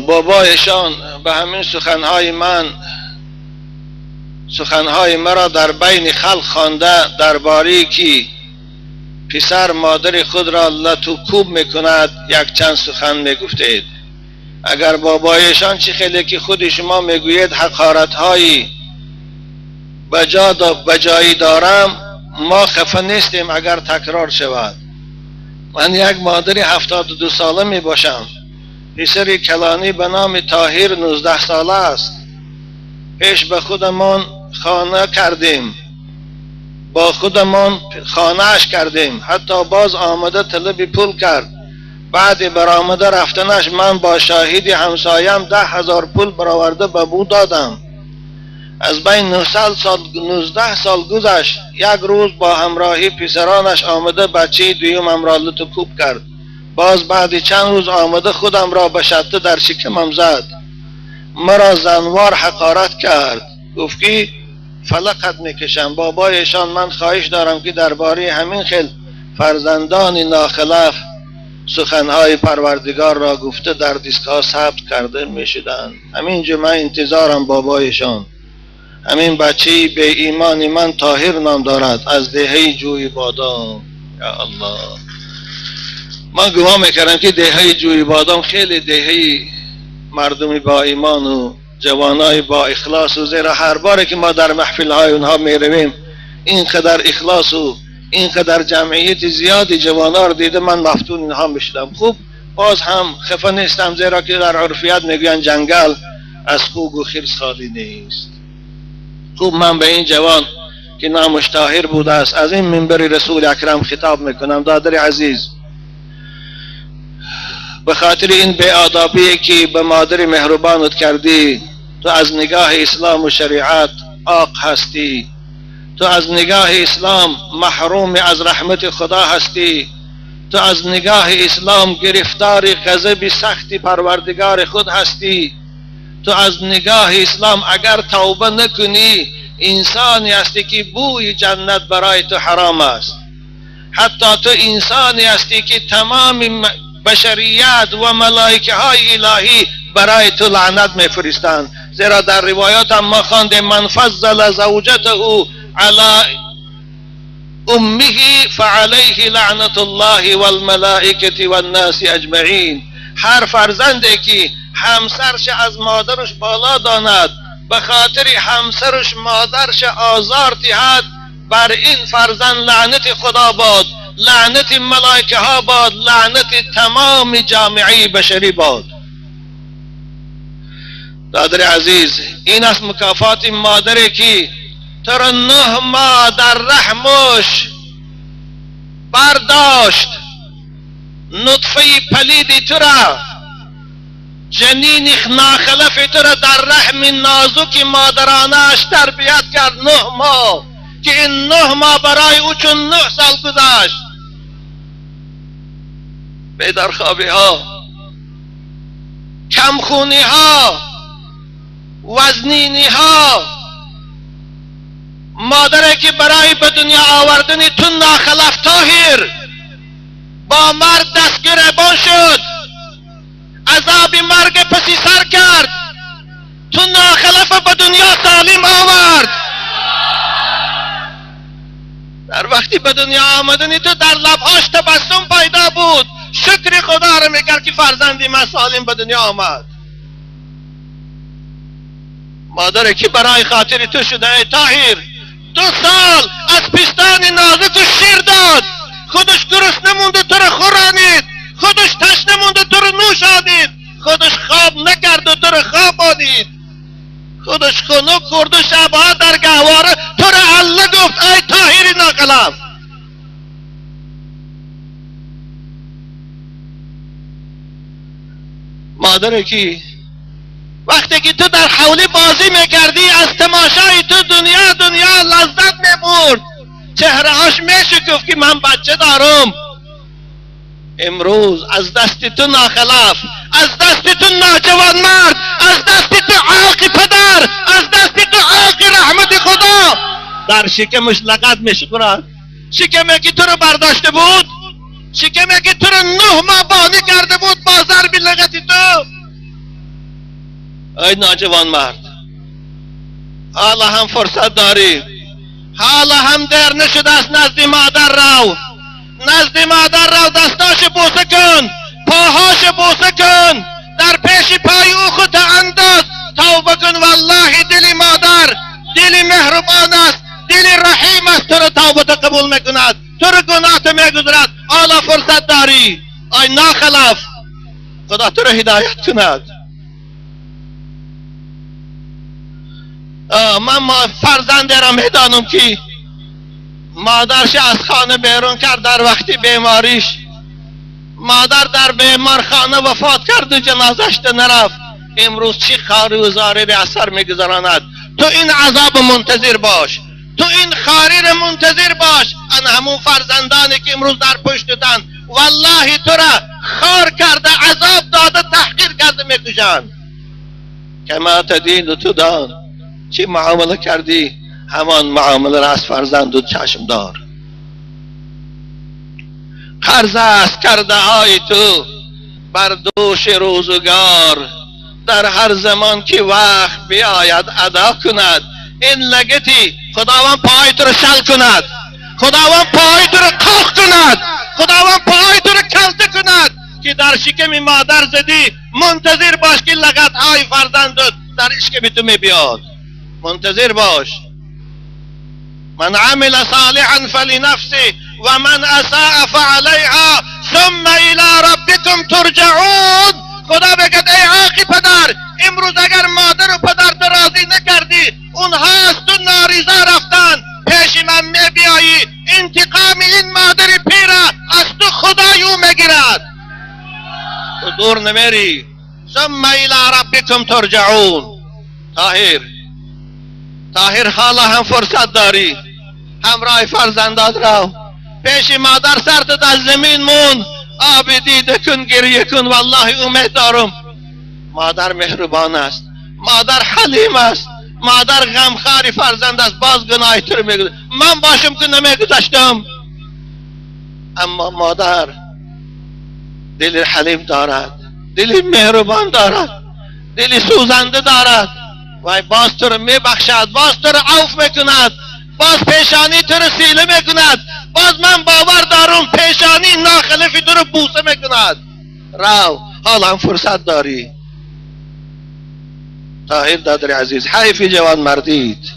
بابایشان به همین سخنهای من، سخنهای مرا در بین خلق خوانده درباره که پسر مادر خود را لتو کوب میکند یک چند سخن میگفتید. اگر بابایشان چه خیلی که خود شما میگویید حقارت هایی بجایی دارم، ما خفه نیستیم اگر تکرار شود. من یک مادر 72 ساله می باشم. پسر کلانی به نام طاهر 19 ساله است. پیش به خودمان خانه کردیم، با خودمان خانهش کردیم، حتی باز آمده طلب پول کرد. بعد برآمده رفتنش من با شاهد همسایم 10,000 پول برآورده به او دادم. از بین 19 سال گذشت. یک روز با همراهی پسرانش آمده بچه دویمم را لت و کوب کرد. باز بعد چند روز آمده خودم را به شته در شکمم زد، مرا زنوار حقارت کرد، گفت که فلقت میکشم. بابایشان من خواهش دارم که درباره همین خیل فرزندان ناخلف سخنهای پروردگار را گفته در دیسک‌ها ثبت کرده میشدند. همینجا من انتظارم بابایشان. همین بچه به ایمان من طاهر نام دارد، از دهه جوی بادام. یا الله، من گمان میکردم که دهه جوی بادام خیلی دهه مردمی با ایمان و جوانای با اخلاص و زیرا هر باری که ما در محفل های اونها میرویم اینقدر اخلاص و اینقدر جمعیت زیادی جوانا رو دیده من مفتون اینها میشدم. خوب باز هم خفه نیستم، زیرا که در عرفیت میگوین جنگل از خوگ و خرس خالی نیست. خوب من به این جوان که نامش طاهر بوده است از این منبر رسول اکرم خطاب میکنم. دادر عزیز، به خاطر این بی‌آدابی که به مادر مهربانت کردی، تو از نگاه اسلام و شریعت عاق هستی، تو از نگاه اسلام محروم از رحمت خدا هستی، تو از نگاه اسلام گرفتار غضب سخت پروردگار خود هستی، تو از نگاه اسلام اگر توبه نکنی انسانی هستی که بوی جنت برای تو حرام است. حتی تو انسانی هستی که تمام بشریت و ملائکه های الهی برای تو لعنت میفرستند، زیرا در روایات هم ما خواندیم من فضل زوجته علی امه فعلیه لعنت الله والملائکه والناس اجمعین. هر فرزندی که همسرش از مادرش بالا داند، به خاطر همسرش مادرش آزار دهد، بر این فرزند لعنت خدا باد، لعنت ملائکه ها باد، لعنت تمام جامعه بشری باد. دادر عزیز، این است مکافات مادری که تو را 9 ماه در رحمش برداشت، نطفه پلید تو را، جنین ناخلف تو را در رحم نازک مادرانش تربیت کرد 9 ماه، که این 9 ماه برای او چون 9 سال گذشت. بیدارخوابی ها، کمخونی ها، وزنینی ها، مادری که برای به دنیا آوردن تو ناخلف طاهر با مرگ دست گریبان شد، عذاب مرگ پسی سر کرد، تو ناخلف به دنیا سالم آورد. در وقتی به دنیا آمدنی تو در لبهاش تبسم پیدا بود، شکر خدا را میکرد که فرزندی من سالم به دنیا آمد. مادری که برای خاطر تو شده ای طاهر 2 سال از پستان نازک شیر داد، خودش گرسنه مونده تو را خورانید، خودش تشنه مونده تو را نوشانید، خودش خواب نکرد و تو را خواب آنید، خودش خنک خورد و شبها در گهواره تو را الله گفت ای طاهر ناقلم. مادر کی وقتی که تو در حولی بازی میکردی از تماشای تو دنیا دنیا لذت میبرد، چهرهاش میشکفت که من بچه دارم. امروز از دست تو ناخلف، از دست تو ناجوانمرد، از دست تو عاق پدر، از دست تو عاق رحمت خدا در شکمش لغت میشکرد. شکمی که تو رو برداشته بود، شکمی که تو رو 9 ماه بانی کرده بود با ضرب لغت تو. ای ناجوان مرد، حالا هم فرصت داری، حالا هم دیر نشده است. نزد مادر رو، نزد مادر رو، دستاش بوسه کن، پاهاش بوسه کن، در پیش پای او خود انداز، توبه کن. والله دل مادر دل مهربان است، دل رحیم است، تو رو توبه قبول میکند، تو رو گناه میگذرد. حالا فرصت داری ای ناخلف، خدا تو رو هدایت کند. من فرزنده را میدانم که مادرش از خانه بیرون کرد در وقتی بیماریش، مادر در بیمارخانه وفات کرد و جنازش نرفت. امروز چی خاری و زاری را اثر میگذراند. تو این عذاب منتظر باش، تو این خاری را منتظر باش. ان همون فرزندانی که امروز در پشتتن والله تو را خار کرده، عذاب داده، تحقیر کرده میکشند. کما تدین تو دان، چی معامله کردی همان معامله را از فرزند و چشم دار. قرض است کرده های تو بر دوش روزگار، در هر زمان که وقت بیاید ادا کند. این لگتی خداوند پای تو رو شل کند، خداوند پای تو رو قاق کند، خداوند پای تو رو کلته کند که در شکم مادر زدی. منتظر باش که لگت های فرزندت در شکم تو می بیاد. منتظر باش. من عمل صالحا فلنفسه و من اساء فعلیها ثم الى ربکم ترجعون. خدا بگد ای عاقی پدر، امروز اگر مادر و پدر تو راضی نکردی، اونها از تو ناریزا رفتن، پیش من می بیایی، انتقام این مادر پیره از تو خدای او میگیرد. تو دور نمیری. ثم الى ربکم ترجعون. طاهر، طاهر حالا هم فرصت داری، همراه فرزندات رو پیش مادر سرت در زمین مون، آب دیده کن، گریه کن. والله امید دارم مادر مهربان است، مادر حلیم است، مادر غمخوار فرزند است. باز گناه تو رو میگذارد. من باشم که نمیگذاشتم، اما مادر دل حلیم دارد، دل مهربان دارد، دل سوزنده دارد. وای باز تو رو میبخشد، باز تو رو عفو میکند، باز پیشانی تو رو سیله میکند، باز من باور دارم پیشانی ناخلفی تو رو بوسه میکند. رو، حالا هم فرصت داری. طاهر دادر عزیز، حیف جوان مردید،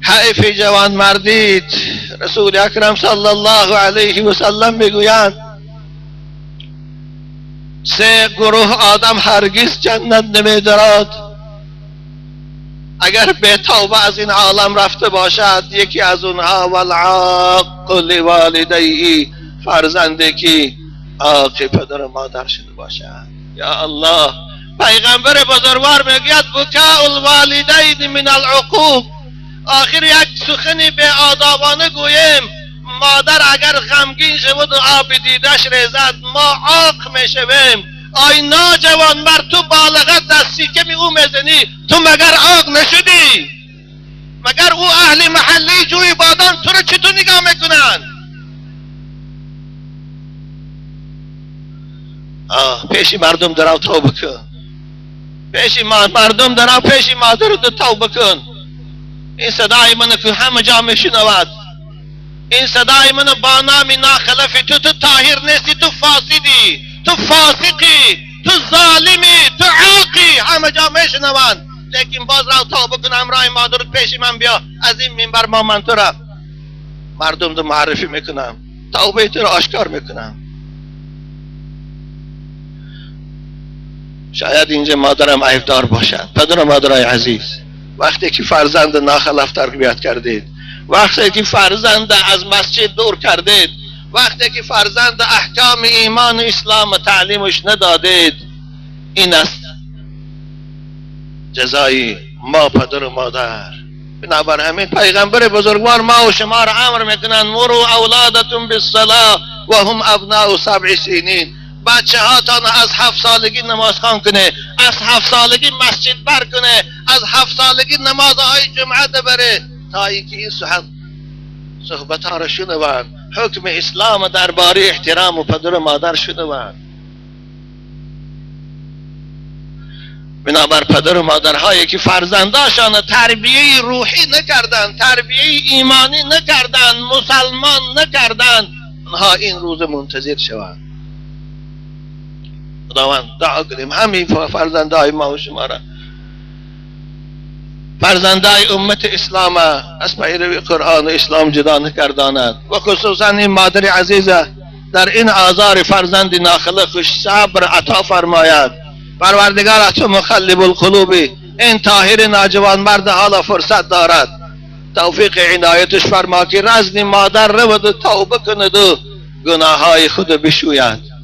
حیف جوان مردید. رسول اکرم صلی الله علیه و سلم میگویند سه گروه آدم هرگز جنت نمیدارد اگر به توبه از این عالم رفته باشد. یکی از اونها والعاق لوالدیه، فرزندی که عاق پدر و مادر شده باشد. یا الله، پیغمبر بزرگوار میگوید بکاء الوالدین من العقوق. آخر یک سخنی به آدابانه گوییم، مادر اگر غمگین شود و آب دیدش ریزد ما عاق میشویم. آی ناجوان مرد، تو بالغت از سیکم او میزنی، تو مگر عاق نشدی؟ مگر او اهل محلی جوی بادام تو رو چطور نگاه میکنن؟ پیش مردم درو توبه کن، پیش مردم درو، پیش مادر رو توبه کن. این صدای من که همه جا میشنود، این صدای من با نام ناخلفی تو، تو طاهر نیستی، تو فاسدی، تو فاسقی، تو ظالمی، تو عاقی، همه جا میشنوند. لیکن باز را توبه کن، همراه مادرت پیش من بیا. از این منبر ما من تو را مردم رو معرفی میکنم، توبه تو را آشکار میکنم. شاید اینجا مادرم عیبدار باشد. پدر و مادرای عزیز، وقتی که فرزند ناخلف تربیت کردید، وقتی که فرزند از مسجد دور کردید، وقتی که فرزند احکام ایمان و اسلام تعلیمش ندادید، این است جزای ما پدر و مادر. بنابر همین پیغمبر بزرگوار ما و شما را امر میکنند مروا اولادتون بالصلاة و هم ابناء 7 سنین. بچه هاتان از 7 سالگی نماز خوان کنه، از 7 سالگی مسجد بر کنه، از 7 سالگی نمازهای جمعه بره، تا اینکه این صحبت ها را شنوند، حکم اسلام درباره احترام و پدر و مادر شنوند. بنابر پدر و مادرهایی که فرزنداشان تربیه روحی نکردند، تربیه ایمانی نکردند، مسلمان نکردند، آنها این روز منتظر شوند. خداوند دعا کنیم همین فرزندهای ما و شما را، فرزندهای امت اسلام از پیروی قرآن و اسلام جدا نکرداند و خصوصا این مادر عزیزه در این آزار فرزند ناخلقش صبر عطا فرماید. پروردگار تو مخلب القلوبی، این طاهر ناجوان مرد حالا فرصت دارد، توفیق عنایتش فرما که رزن مادر رود و توبه کند و گناههای خود بشوید.